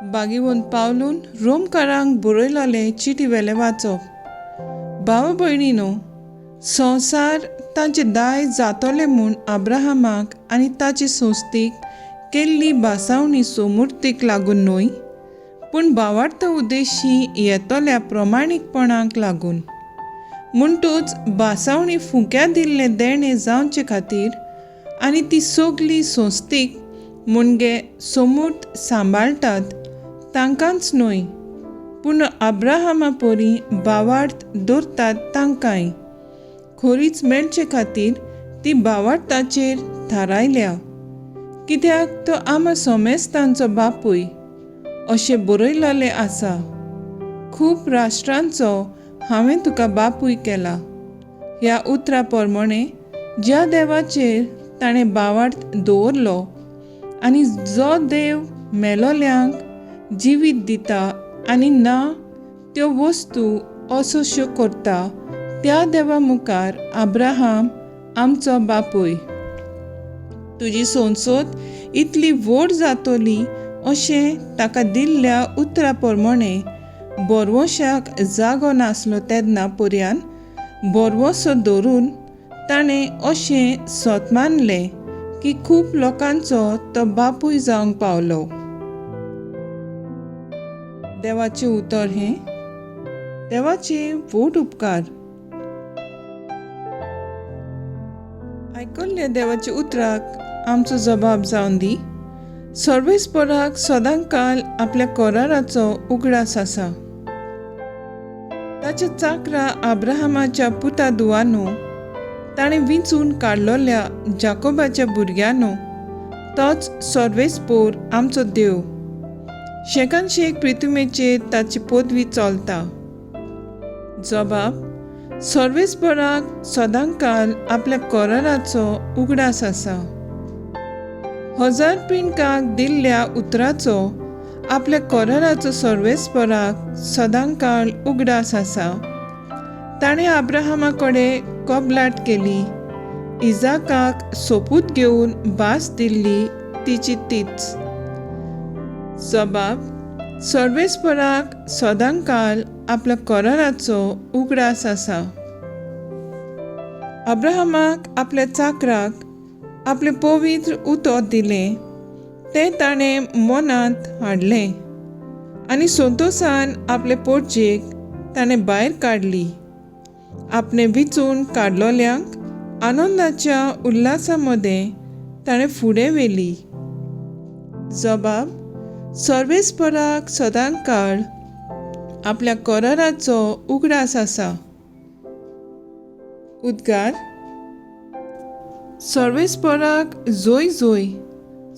बागीवन पावलून रोमकारांक बरयलोले चिटी वेलें वाचप. भाव भयणीनो, संवसार तांचे दाय जातोले म्हूण अब्राहमाक आनी ताचे संस्थेक केल्ली भासावणी सोमुर्तीक लागून न्हय, पूण भावार्थ उद्देशी येतल्या प्रमाणीकपणाक लागून. म्हणटूच भासावणी फुंक्या दिल्लें देणें जावचे खातीर आनी ती सगली संस्थेक मुणगे सोमूर्त सांबाळटात तांकांच न्हय, पूण अब्राहमा परी भावार्थ दवरतात तांकांय खोरीच मेळचे खातीर ती भावार्थाचेर थारायल्या. कित्याक तो आमा सोमेस्तांचो बापूय अशें बरयलेलें आसा, खूब राष्ट्रांचो हांवें तुका बापूय केला. ह्या उतरा प्रमाणे ज्या देवाचेर ताणें भावार्थ दवरलो आनी जो देव मेलोल्यांक जिवीत दिता आनी ना त्यो वस्तू असोश्यो करता त्या देवा मुखार अब्राहम आमचो बापूय. तुजी संसद इतली व्हड जातली अशें ताका दिल्ल्या उतरा प्रमाणे बोरवोशाक जागो नासलो तेन्ना पर्यान बोरवोसो धरून ताणें अशें सत मानलें की खूब लोकांचो तो बापूय जावंक पावलो. देवाचें उतर हें देवाचे व्हड उपकार. आयकल्ल्या देवाच्या उतराक आमचो जबाब जावन दी. सर्वेस्पराक सदांकाल आपल्या कराराचो उगडास आसा. ताच्या चाकरा अब्राहमाच्या पुता दुवानो, ताणें विंचून काडलोल्या जाकोबाच्या भुरग्यांनो, तोच सर्वेस्पोर आमचो देव. शेकान शेक प्रितुमेचेर ताची पदवी चलता. जबाब सर्वेस्पराक सदांकाल आपल्या कराराचो उगडास आसा. हजार पिंडकाक दिल्ल्या उतराचो आपल्या कराराचो सर्वेस्पराक सदांकाल उगडास आसा. ताणें अब्राहमा कडेन कबलाट केली, इजाकाक सोपूत घेवन भास दिल्ली तिची तीच. जबाब सर्वेस्पराक सदांकाल आपल्या कराराचो उगडास आसा. अब्राहमाक आपल्या चाकराक आपलें पवित्र उतर दिलें तें ताणें मनांत हाडलें आनी संतोसान आपले पोटजेक ताणें भायर काडली. आपणें विचून काडलोल्यांक आनंदाच्या उल्हासा मदें ताणें फुडें व्हेली. जबाब सर्वेस्पराक सदांकाळ आपल्या कराराचो उगडास आसा. उद्गार सर्वेस्पराक जोय जोय,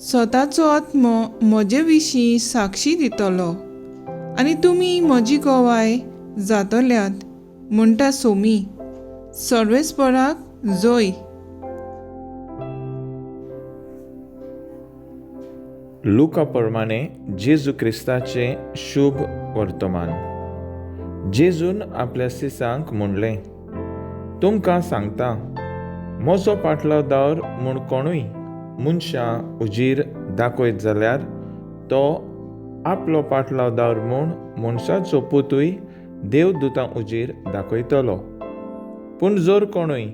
स्वताचो आत्मो म्हजे विशीं साक्षी दितलो आनी तुमी म्हजी गवाय जातल्यात म्हणटा सोमी. सर्वेस्पराक जोय. लुका प्रमाणे जेजू क्रिस्ताचें शुभ वर्तमान. जेजून आपल्या सिसांक म्हणलें, तुमकां सांगता, म्हजो पाटलावदार म्हूण कोणूय मनशां उजीर दाखयत जाल्यार तो आपलो पाटलावदार म्हूण मनशाचो पुतूय देवदुतां उजीर दाखयतलो. पूण जर कोणूय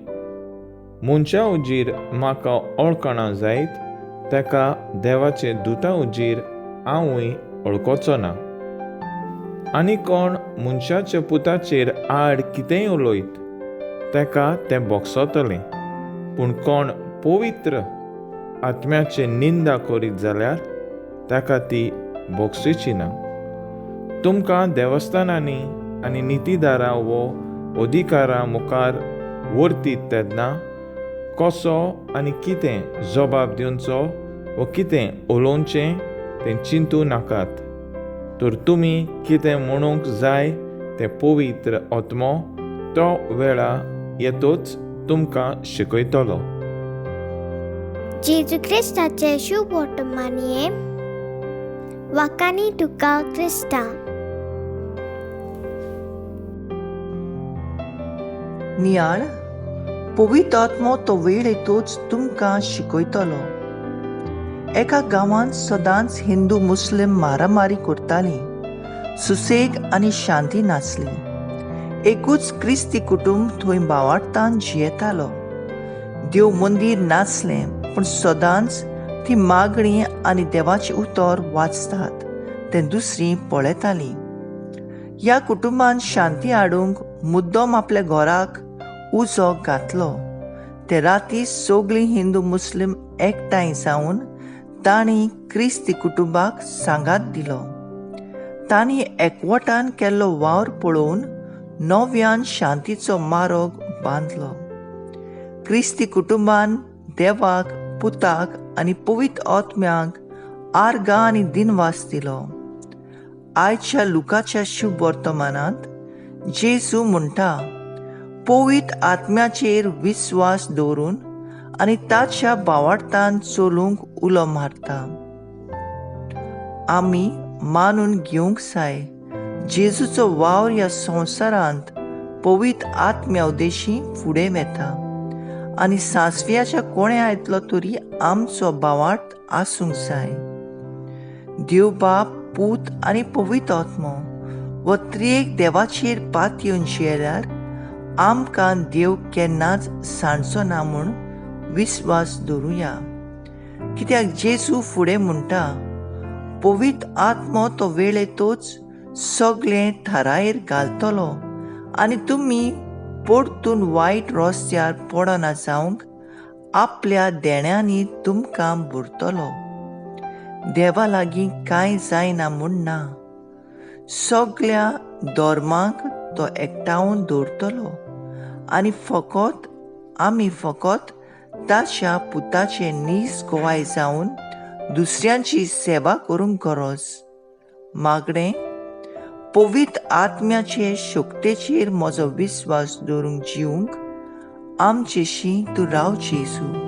मनशां उजीर म्हाका वळखना जायत ताका देवाचे दुतां उजीर हांवूय वळखचो ना. आनी कोण मनशाच्या पुताचेर आड कितेंय उलयत ताका तें बोगसतलें, पूण कोण पवित्र आत्म्याचे निंदा करीत जाल्यार ताका ती बोगसची ना. तुमकां देवस्थानांनी आनी नितीदारां वो अधिकारां मुखार व्हरतीत तेन्ना कसो आनी कितें जबाब दिवचो वो कितें उलोवचें तें चिंतू नाकात, तर तुमी कितें म्हणूंक जाय तें पवित्र आत्मो तो वेळा येतोच तुमकां शिकयतलो. जेजू क्रिस्ताचें शुभ वर्तमानये वाकानी तुका क्रिस्ता. नियाळ पवित्र आत्मो तो वेळ येतोच तुमकां शिकयतलो. एका गांवांत सदांच हिंदू मुस्लिम मारामारी करतालीं. सुसेग आनी शांती नासली. एकूच क्रिस्ती कुटुंब थंय बावाडतान जियेतालो. देव मंदीर नासलें पूण सदांच ती मागणी आनी देवाचें उतर वाचतात तें दुसरीं पळयतालीं. ह्या कुटुंबान शांती हाडूंक मुद्दम आपल्या घराक उजो घातलो. ते राती सगळीं हिंदू मुस्लिम एकठांय जावन तांणी क्रिस्ती कुटुंबाक सांगात दिलो. तांणी एकवटान केल्लो वावर पळोवन नव्यान शांतीचो मार्ग बांदलो. क्रिस्ती कुटुंबान देवाक, पुताक आनी पवित्र आत्म्याक आर्गां आनी दिनवास दिलो. आयच्या लुकाच्या शुभ वर्तमानांत जेजू म्हणटा, पवित्र आत्म्याचेर विस्वास दवरून आनी ताच्या बावाडतान चलूंक उलो मारता. आमी मानून घेवंक जाय जेजूचो वावर ह्या संवसारांत पवित्र आत्म्या उद्देशी फुडें वता आनी सासव्याच्या कोण्या इतलो तरी आमचो बावाट आसूंक जाय. देव बाप, पूत आनी पवित्र आत्मो व त्रिएक देवाचेर पातयेवन जियेल्यार आमकां देव केन्नाच सांडचो ना म्हूण विस्वास दवरुया. कित्याक जेजू फुडें म्हणटा, पवित्र आत्मो तो वेळेतोच सगळें थारायेर घालतलो आनी तुमी परतून वायट रस्त्यार पडना जावंक आपल्या देण्यांनी तुमकां भरतलो. देवा लागीं कांय जायना म्हूण ना, सगळ्या धर्मांक तो एकठावन दवरतलो आनी फकत आमी फकत ताच्या पुताचे नीज गोवाय जावन दुसऱ्यांची सेवा करूंक गरज. मागणें, पवित्र आत्म्याचे शक्तेचेर म्हजो विस्वास दवरूंक जिवंक आमचेशी तूं राव जेजू.